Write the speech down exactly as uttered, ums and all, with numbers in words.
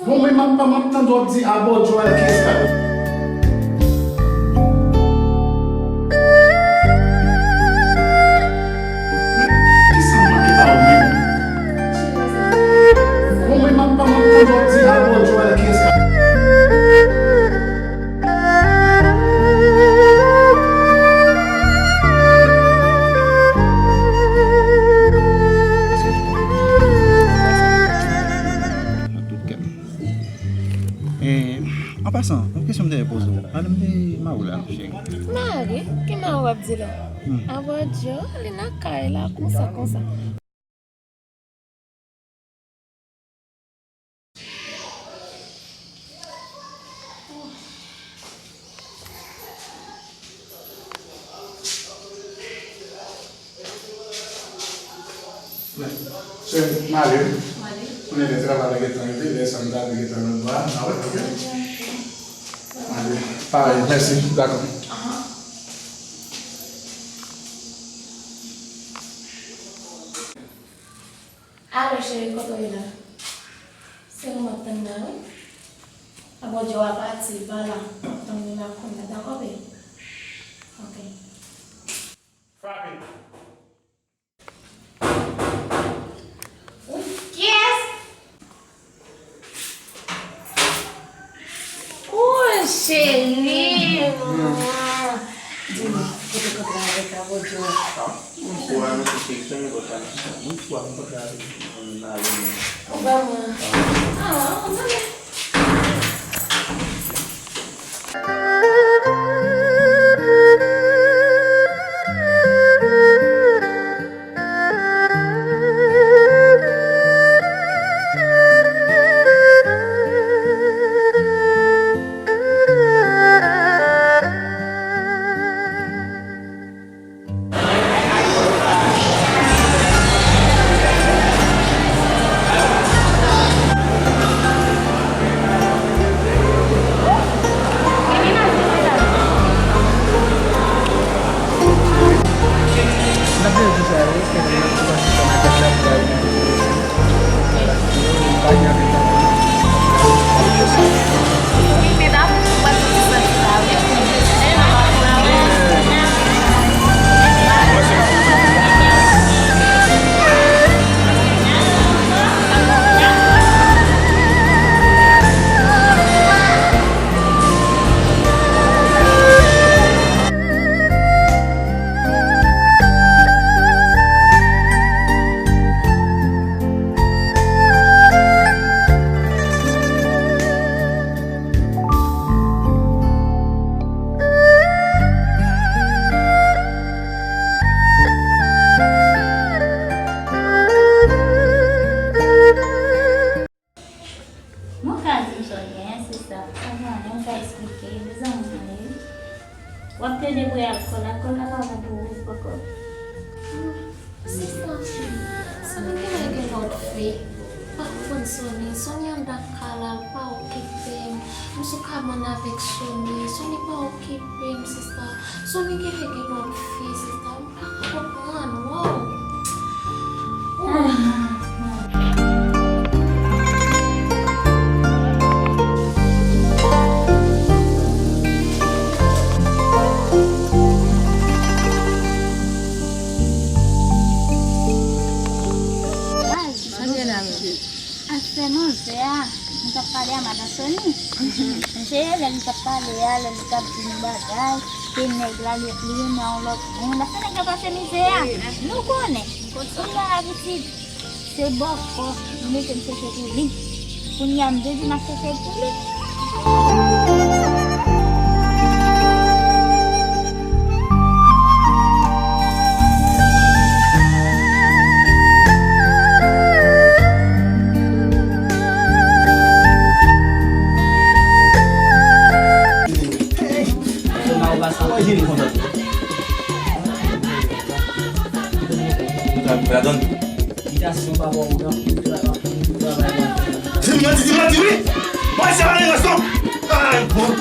Bon, men m ap, m ap tande w ap di abòdjò a, kiyès k ap. Men, kisa m manke ba ou menm? Bon, men m ap, m ap tande w ap di abòdjò a, kiyès k ap. Nan tout kè m. E, an pasan, yon kesyon m te vle poze w. Pale m de mari w la, cheri. Mari? Ki mari w ap di la? Hmm. Abòdjò, li nan kay la, konsa, konsa. Sè, m ale wi. M ale. Konnen lè travay la gentan rive, lè sa m ta dwe gentan nan bwa, m a wè, oke? M ale. Parèy, mèsi, dakò. Ahan. Alo, cheri, kote w ye la? Se ou m ap tann la, wi. Abòdjò a pati, l pa la. M ap tann li la kounye a, dakò, baby? Oke. Frape! Wi, kiyès? Wi, cheri. Di m, kote w kontre avèk Abòdjò a? Ou wè mwen, cheri, se yon lòt bagay. Ou wè mwen kontre avèk mari mwen. Ou wè mwen? Ah, ou konnen. Mwen ka di m sa w gen, se sa. Sa gen anyen m ka eksplike, mezanmi tande wi. W ap plede bwè alkòl, alkòl la pa bon pou ou poko. Sista, Sony genlè gen lòt fi. Pa konprann Sony. Sony anndan kay la, l pa okipe m. M sou kabann avèk Sony. Sony pa okipe m, sista. Sony genlè gen lòt fi, sista. M pa ka konprann, wow. Baz, afè manzè a, nou t ap pale a madan Sony. Sonje lè nou t ap pale a, lè nou t ap di nou bagay, ke nèg la, li, li renmen yon lòt moun. Afè nèg la pase mizè a. Nou konnen. Kounye a, pitit, se bòkò, li mete m chèche pou li. Kounye a, m te di m ap chèche pou li. Di manti, di manti, wi. Mwen se pa yon gason. Ay, bon.